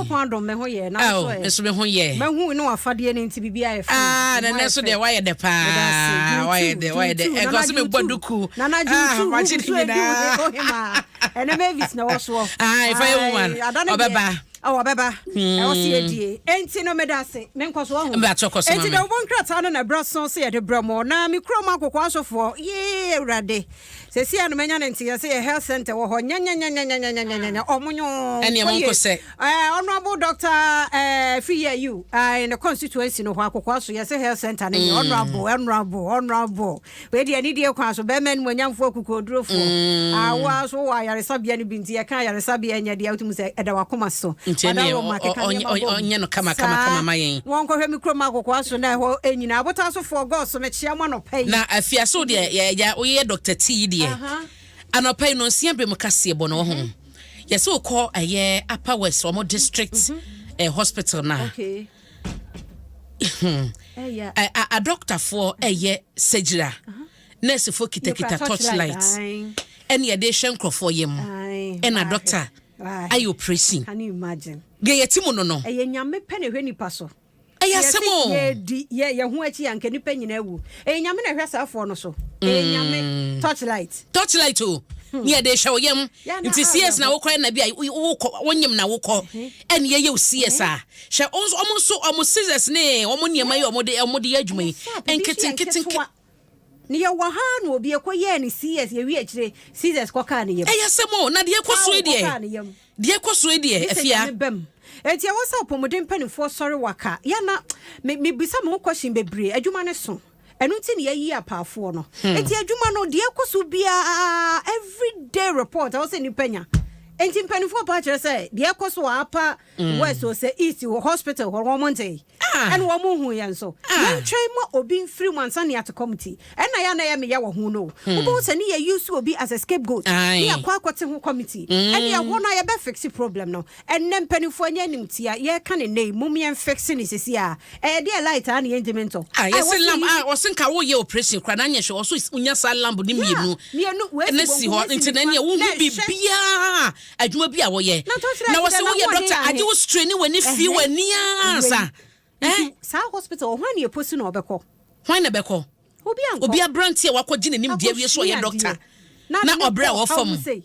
Nyankopɔn adom, me ho yɛ. Na Ao, wo so ɛ? me nso me ho yɛ. Mahu ne w'afadeɛ no nti biribiara yɛ fine. Ah, Me na ho nɛ ayɛ so fɛ. deɛ wayɛ dɛ Meda ase. paa. Wayɛ Dwutu, dɛ, wayɛ dɛ. dwutu, Ɛnka Nana ɔsɛ mebɔ dwutu. duku. Nana Ah, dwutu, makye wogu ne so adi wo nyinaa. ohemaa. Ɛnɛ Mavis na ɛwɔ soɔ. Ah, ɛfa yɛ woman. Ae, ada ne deɛ. Ɔbɛba. Oh, ɔbɛba. Ɛwɔ sɛ yɛdie. Enti no meda ase. Menkɔ so ɔho. Mba kyɛ kɔ so ma Enti me. deɛ wobɔ nkrataa no na ɛbrɛ so sɛ yɛde brɛ mo. Na me kurom akokoa asofoɔ, yee Awurade. Seesei a no manya no nteɛ sɛ yɛ health center wɔ hɔ nyanyanyanyanyanyanya ɔmo nyoo Ɛneɛ nkɔ monkɔ yie. sɛ. Eh, Honourable Doctor eh, Fiyi Ayew, eh, ne constituency no hɔ akokoa so yɛsɛ health center no nyɛ honourable, honourable, honourable. Wei deɛ anidie kwan so, bɛrima animuonyamfoɔ akokoɔdurofoɔ. Ah, wo ara nso wowɔ ayaresabea no bi nti yɛka ayaresabea nyɛ deɛ wotumi sɛ ɛda w'akoma so. Nti ɛneɛ Ɔdaworo ma ɔ- keka ɔ- nneɛma ɔ- bom. ɔnyɛ no kama kama Saa. kama ma yɛn. Wɔnkɔhwɛ me kurom akokoa so na ɛhɔ nyinaa. Abotasofoɔ gɔɔso mekyea mo anɔpa yi. Na afiase wo deɛ yɛ yɛ woyɛ Dr. T yi deɛ. Anɔpa yi no nsia bere mu kaseɛ bɔ no wɔ ho. Yɛsɛ wokɔ ɛyɛ Upper West wɔn district hospital na. Ɛyɛ. Adɔktafoɔ ɛyɛ surgery a nursefoɔ kitakita torchlight ɛne yɛde hwɛ nkurɔfoɔ yam ɛna doctor ayɛ operation. Can you imagine? Deɛ yɛte mu no. Ɛyɛ Nyame pɛ na ɛhwɛ nipa so. Ɛyɛ asɛm o. Yɛdi yɛ yɛn ho akyi a nka nipa nyinaa wu. Ɛyɛ Nyame na ɛhwɛ saa afoɔ no so. Ɛyɛ Nyame. Torchlight. Torchlight o. Ne yɛde hwɛ wo yam. Ya na Nti CS na awerɛho. wokɔ ɛna bi a wokɔ wonyim na wokɔ ɛne yɛyɛ wo CS a. Hwɛ ɔmo nso ɔmo scissors ne ɔmo nneɛma yi ɔmo de yɛ adwuma yi. Sharp, bi nso Nkete yɛ nkete nketewa. Ne yɛwɔ ha na obi ɛkɔ yɛɛ ne CS yɛwie akyire scissors kɔkaa ne yam. Ɛyɛ asɛm o. Na deɛ ɛkɔ so yi deɛ. Kɔkaa ne yam. Deɛ ɛkɔ so yi deɛ Gye sɛ afia. Nyame bam. Enti ɛwɔ sɛ apɔmuden mpanimfoɔ sɔre waka. Yana me mebisa me ho question bebree. Adwuma ne so. Ɛno nti na yɛayi apaafoɔ no. Enti adwuma no deɛ ɛkɔ so biara everyday report ɛwɔ sɛ nipa nya. Enti mpanimfoɔ pa kyerɛ sɛ deɛ ɛkɔ so wɔ Upper West o sɛ East wɔ hospital hɔ wɔn nte. Ah. Ɛna wɔn hu yɛn so. Ah. Yɛntwɛn ma obi mfiri mu ansa ne ate committee. Ɛna yɛ na yɛ meyɛ wɔ ho no. Wobɛhu sɛ ne yɛ use obi as a scapegoat. Aye. Ne yɛkɔ akɔte ho committee. Ɛne ɛhɔ no a yɛbɛ fix problem no. Ɛnnɛ mpanimfoɔ nyɛ animtia yɛka ne nnɛ yi mom yɛn fix ne sisi a ɛyɛ deɛ light a ne yɛntumi ntɔ. Ah, Ai, yɛsɛ wɔsi lamp yi- ah, wɔsɛ nka woyɛ operation kora na anyɛ hwɛ wɔso wonya saa lamp ne mmienu mmienu, wei si na si bonkum, hɔ wei si nti na nifa, ɛneɛ wohu na ɛhwɛ. biribiaa adwuma bi a wɔyɛ Na torchlight na wɔsɛ dɛ na woyɛ ahoɔden doctor ahe? agye wo strain w'ani fi Ɛhɛ. w'ani ansa. Wei. Eh? Nti saa hospital hwan ne yɛposi na ɔbɛkɔ? Hwan na bɛkɔ? Obi ankɔ. Obi aberante a wakɔgye n'anim deɛ awie so ɔyɛ Akɔsua doctor adeɛ. na ne ɔbrɛ a kɔ wɔ fam. haw sei.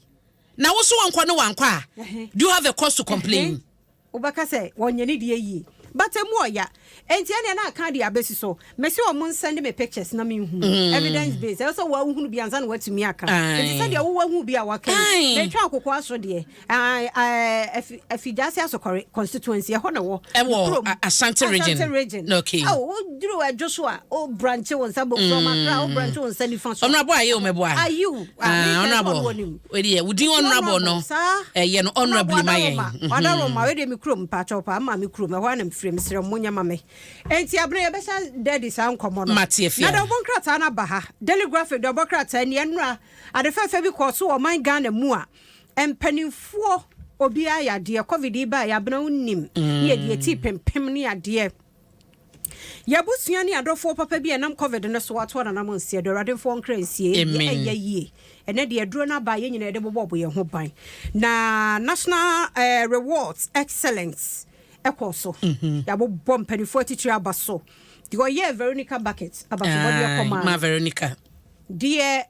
Na wo so wankɔ ne wankɔ a, do you have a cause to complain? Wobɛka sɛ wɔnyɛ ne deɛ yie but emu ɔya. Enti ɛnea na aka deɛ abɛsi so mesi wɔn nsend me pictures na menhu evidence base. Ɛwɔ sɛ wɔahunu bi ansa na wɔatumi aka. Aye. Nti sɛdeɛ wowɔ bi a waka yi, metwa akoko aso deɛ Afigyase Asokɔre constituency ɛhɔ na wɔ. Ɛwɔ Kurom. Ashanti Region. Ashanti Region. Okay. Oh, woduru Ɛdwo so a o branch wo nsa bɔ from Accra, o branch wo nsa nifa so. Honorable ayɛ o mɛboa. Ayiw. Ah, honorable wei wodin honorable no saa. Ɛyɛ no honorably ma yɛn. Ɔdaroma wei deɛ me kurom mpakyɛw paa ma me kurom ɛhɔ anam firi mesrɛ mo nyɛ ma me. Enti abena yɛbɛhyɛ dadi saa nkɔmmɔ no. Mate afia. Na dɛ ɔbɔ nkrataa no aba ha. Daily Graphic deɛ ɔbɔ krataa ni. Ɛnora ade fɛfɛ bi kɔɔ so wɔ ɔman Ghana mu a mpanimfoɔ obiara yɛ adeɛ. Covid yi baa yɛ abena wonim ne yɛde yɛtii pempem ne adeɛ. Yɛabusua ne adɔfoɔ papa bi a ɛnam Covid no so ato ananam nseɛ do. Awurade mfoɔ nkra nsie. Amen. Ɛyɛ yie. Ɛnɛ deɛ aduro no aba a yɛn nyinaa yɛde bobɔ yɛn ho ban. Na National Rewards Excellence ɛkɔ so. Yɛabobɔ mpanimfoɔ atitire aba so. Deɛ ɔyɛɛ Veronica Bucket abasobɔdeɛ kɔmaa Ma no. Veronica. Deɛ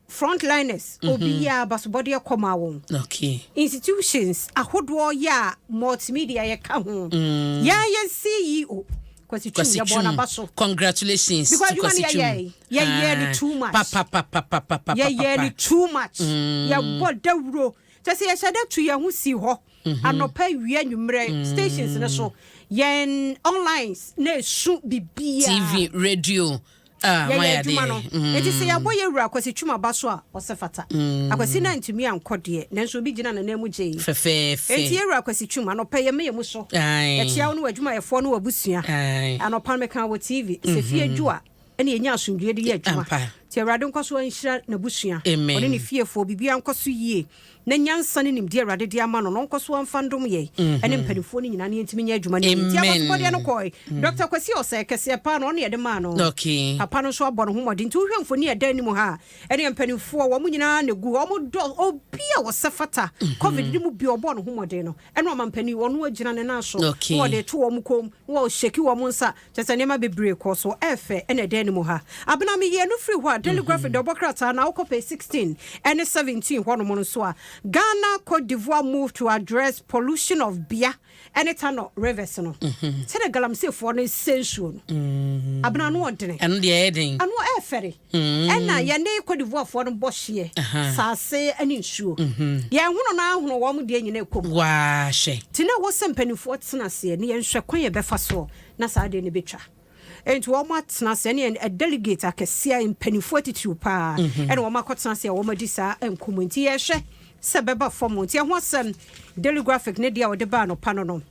frontliners obiara abasobɔdeɛ kɔmaa wɔn. Institutions ahodoɔ yɛ a multimedia yɛka ho. Yɛn yɛn CEO Kwasi Twum Kwasi yɛbɔ Twum. n'aba so. Congratulations Because to adwuma Kwasi no Twum. yɛyɛ yɛyɛ no too much. Pa pa pa pa pa pa pa. Yɛyɛ pa. no too much. Yɛbɔ dawuro kyɛ sɛ yɛhyɛ dɛ to yɛn ho si hɔ anɔpa, wia, nwummerɛ stations no so, yɛn online na esu bibiara. TV, radio. Ah, yɛyɛ moayɛ adwuma no. adeɛ. Enti sɛ yɛabɔ yɛ wura Akwasi Twum aba so a ɔsɛ fata. Akwasi na ntumi ankɔ deɛ, nanso obi gyina n'anan mu gyee. Fɛfɛɛfɛ. Enti yɛwura Akwasi Twum, anɔpa yɛma yɛ mu so. Aye. Yɛkyia wo ne w'adwumayɛfoɔ ne w'abusua. Aye. Anɔpa no meka wɔ TV sɛ fie dwo a ɛne yɛnya asomdwie de yɛ adwuma. Ampa. Nti Awurade nkɔ so nhyira n'abusua. Amen. Ɔne ne fiefoɔ, biribiara nkɔ so yie. Na nyansa ne nimdeɛ Awurade de ama no no, ɔnkɔ so amfa ndom yɛn ɛne mpanimfoɔ no nyinaa na yɛntumi nyɛ adwuma no yie. Nti Amen. abasobɔdeɛ no kɔe. Dr. Kwasi Osei kɛseɛ paa na ɔno na yɛde maa no. Papa no nso abɔ ne ho mmɔden. Nti wohwɛ mfoni a ɛda anim ha a, ɛneɛ mpanimfoɔ, wɔn nyinaa na ɛgu hɔ. Wɔn dɔ, obi a ɔsɛ fata. Covid no mu bi a ɔbɔɔ ne ho mmɔden no, ɛna ɔmampanin, ɔno agyina ne nan so, na ɔde reto wɔn kɔn mu, na ɔrehyɛki wɔn nsa. Kyerɛ sɛ nneɛma bebree kɔɔ so. Ɛyɛ fɛ na ɛda anim ha. Abena, meyii ɛno firii hɔ a, Daily Graphic de ɔbɔ krataa na wokɔ page 16 ne 17 hɔnom no nso a, Ghana Cote d'Ivoire move to address pollution of Bia ne Tano rivers no. Sɛdeɛ galamseyfoɔ no resɛe nsuo no, Abena, ano ɔdene. Ɛno deɛ ɛyɛ den. Ano ɛyɛ fɛre. Ɛna yɛne Cote d'Ivoirefoɔ no bɔ hyeɛ, saase ne nsuo. Yɛn hono no ahono wɔn deɛ nyinaa ɛkɔ mu. Waa hwɛ. Nti na ɛwɔ sɛ mpanimfoɔ tena aseɛ na yɛnhwɛ kwan a yɛbɛfa soɔ na saa adeɛ no bɛtwa. Enti wɔn atena ase, ɛne ɛ delegate akɛseɛ, mpanimfoɔ atitiriw paa, ɛna wɔn akɔtena ase a wɔn adi saa nkɔmmɔ. Nti yɛhwɛ sɛ ɛbɛba fam. Nti ɛho asɛm Daily Graphic ne deɛ a wɔde baa anɔpa no no.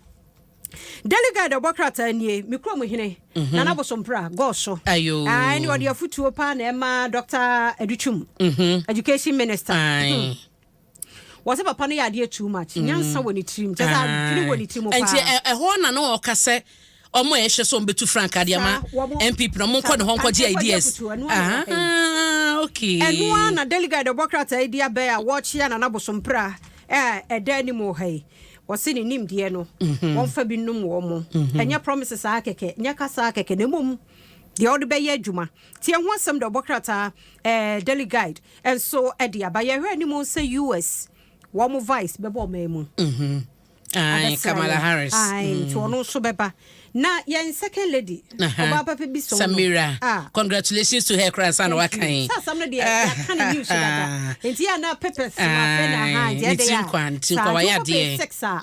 Daily Guide ɛbɔ krataa nie, me kurom hene, Nana Bosompra, Gɔɔso. Ayo. Ɛne ɔde afutuo paa na ɛma Dr. Adutwum, Education Minister. Wɔsɛ papa no yɛ adeɛ too much. Nyansa wɔ ne tirim. Kyɛ sɛ adwene wɔ ne tirim paa. Nti ɛhɔ na na ɔka sɛ ɔmo a ɛhwɛ sɛ ɔmo bɛtu frankaa de ama NPP na ɔmo nkɔ ne hɔ nkɔgye ideas. Ah, okay. Ɛno ara na Daily Guide ɔbɔ krataa yi de abɛn a wɔrekyea Nana Bosompra a ɛda anim wɔ ha yi. Wɔse ne nimdeɛ no, wɔmfa bi nnom wɔn. Ɛnyɛ promises ara kɛkɛ, nyɛ kasa ara kɛkɛ, na mmom deɛ wɔde bɛyɛ adwuma. Tie ho asɛm de ɔbɔ krataa eh, Daily Guide nso de aba. Yɛhwɛ anim sɛ US wɔn vice bɛbɔ ɔman mu. Aye, Abɛsra Kamala yɛn. Harris. Aye, nti ɔno nso bɛba. Na yɛn second lady, ɔbaa papa bi sɔn no. Samira. Ah. Congratulations to her koraa ansa na Thank you. waka yi. Sɛ asɛm no deɛ yɛaka ne news dada. Nti yɛ na papers no afei na ha nti Aye, ne ɛde tiri a. nkwa, ne tiri Saa nkwa, nti wayɛ wokɔ page adeɛ. 6 a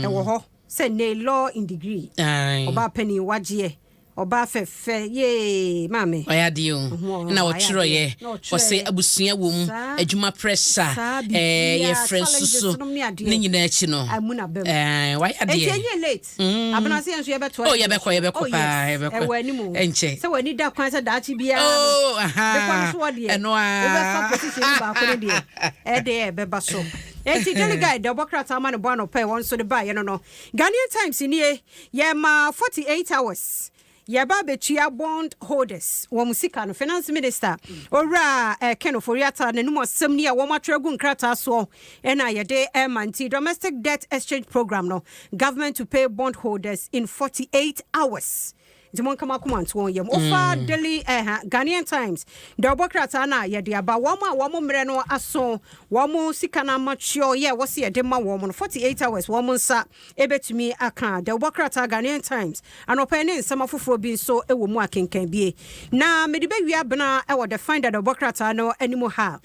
ɛwɔ hɔ sɛ ne law in degree. Aye. Ɔbaa panin wagyeɛ. Ɔbaa fɛfɛ yee maame. Ɔyɛ adeɛ o. Na ɔtwerɛeɛ. Ɔsɛ abusua wɔ mu, adwuma pressure, ɛɛ yɛfrɛ nso so ne nyinaa akyi no. Ɛɛ wayɛ adeɛ. Eti enye late. Abena se yɛn nso yɛbɛtoa. Oh yɛbɛkɔ yɛbɛkɔ paa yɛbɛkɔ. Ɛwɔ anim o. Ɛnkyɛ. Sɛ w'ani da kwan sɛ daakye biara no. Oh aha. Bepɔ no so hɔ deɛ. Ɛno ara. Wobɛfa position no baako no deɛ. Ɛdeɛ ɛbɛba so. Eti Daily Guide deɛ ɔbɔ krataa ma no bɔ anɔpa yi wɔn nso de baeɛ no no. Ghanaian Times nie. Yɛma 48 hours yɛba abɛtua bond holders wɔn sika no, Finance Minister Owura Ken Ofori-Atta n'anum asɛm ni a wɔn atwerɛ agu nkrataa soɔ na yɛde rema nti Domestic Debt Exchange Programme no, government to pay bond holders in 48 hours. Nti monka mo akoma nto wɔn yam. Wofa Daily eh, Ghanaian Times dawubɔ krataa no a yɛde aba, wɔn a wɔn mmerɛ no aso, wɔn sika no amatweɔ yɛ ɛwɔ sɛ yɛde ma wɔn no, 48 hours wɔn nsa Ebetumi aka dawubɔ krataa Ghanaian Times anɔpa yi ne nsɛm afoforɔ bi nso wɔ mu akenkan bie. Na mede bɛwie abena wɔ The Finder dawubɔ krataa no anim ha.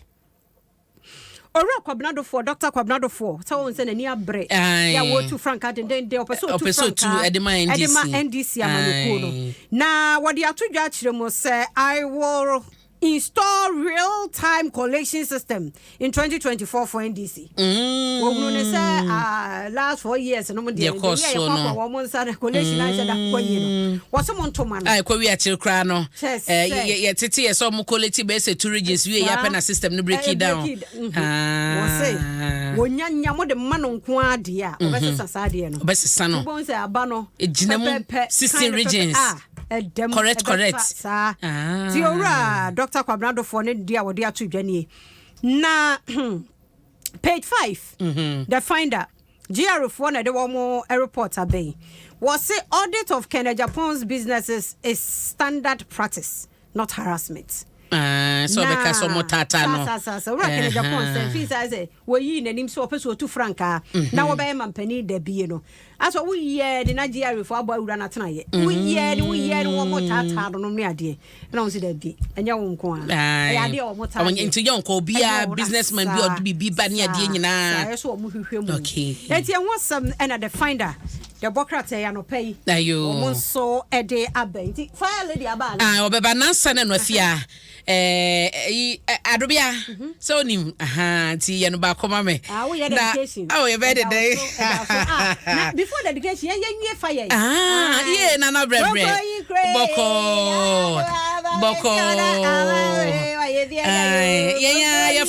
Owura Kwabena Dofoɔ, Dɔkta Kwabena Dofoɔ, sɛ wɔn sɛ n'ani abere yɛ a wɔretu frankaa dendenden, ɔpɛ sɛ ɔtu frankaa ɛde ma NDC amanyɔkuo no. Na wɔde ato dwa akyerɛ mu sɛ I will install real time collation system in 2024 for NDC. Wɔhunu ne sɛ last 4 years no mu deɛ Deɛ the way kɔɔ a so yɛkɔ no. akɔ wɔn nsa no collation ahyɛ da kɔ yie no, wɔsɛ mo ntoma no. A ɛkɔ wi akyire koraa no, Kyɛ sɛ- yɛtete yɛ sɛ ɔmo collate bɛyɛ sɛ two regions wie yɛ apɛ na system no break it down. Break it. Wɔsɛ wɔnya nya mo de ma no nko ara deɛ a, wɔbɛsesa saa adeɛ no. Ɔbɛsesa no. Wobɛhu sɛ aba no Ɛgyina mu, pɛpɛpɛ, 16 kind pɛpɛ, regions. a ɛdɛm Correct, ɛbɛfa correct. saa. Ah. Ti owura Dr. Kwabena Dofoɔ ne deɛ a wɔde ato dwa nie na page 5, The Finder, GRA foɔ na ɛde wɔn report abɛn. Wɔse audit of Ken Agyapong's businesses is standard practice, not harassment. Ah, sɛ ɔbɛka sɛ ɔmo taataa no. Saa owura Ken Agyapong sɛ mfii saa sɛ wɔyii n'anim sɛ ɔpɛ sɛ ɔtu frankaa na wɔbɛyɛ ma mpanin da bie no, asɛ woyɛ ne na GRA foɔ abɔ awura no atenaeɛ, woyɛ ne woyɛ ne wɔn taataa no nom ne adeɛ, ɛna wɔn sɛ dabi, ɛnyɛ wo nko a, ɛyɛ adeɛ a wɔn taa yɛ. Nti yɛ nkɔ obiara, businessman bi a ɔde biribi ba ne adeɛ nyinaa. Saa ɛyɛ so wɔn hwehwɛ mu. Okay. Eti ɛho asɛm ɛna The Finder de bɔ krataa yi anɔpa yi. Ayo. Wɔn nso ɛde aba, nti fire lady aba ana? Ah, ɔbɛba nansa na no afie a ɛyi adobea sɛ onim aha nti yɛ no baako ma me. Ah, woyɛ Na dedication. oh, yɛbɛyɛ de Ɛda dɛn? wo so, ɛda wo so. Ah, na before dedication, yɛn yɛn nwie fire yi. Ah, yie nana brɛbrɛ Bɔkɔ yi kure. Bɔkɔɔ. Bɔkɔɔ. Yɛn a yɛ.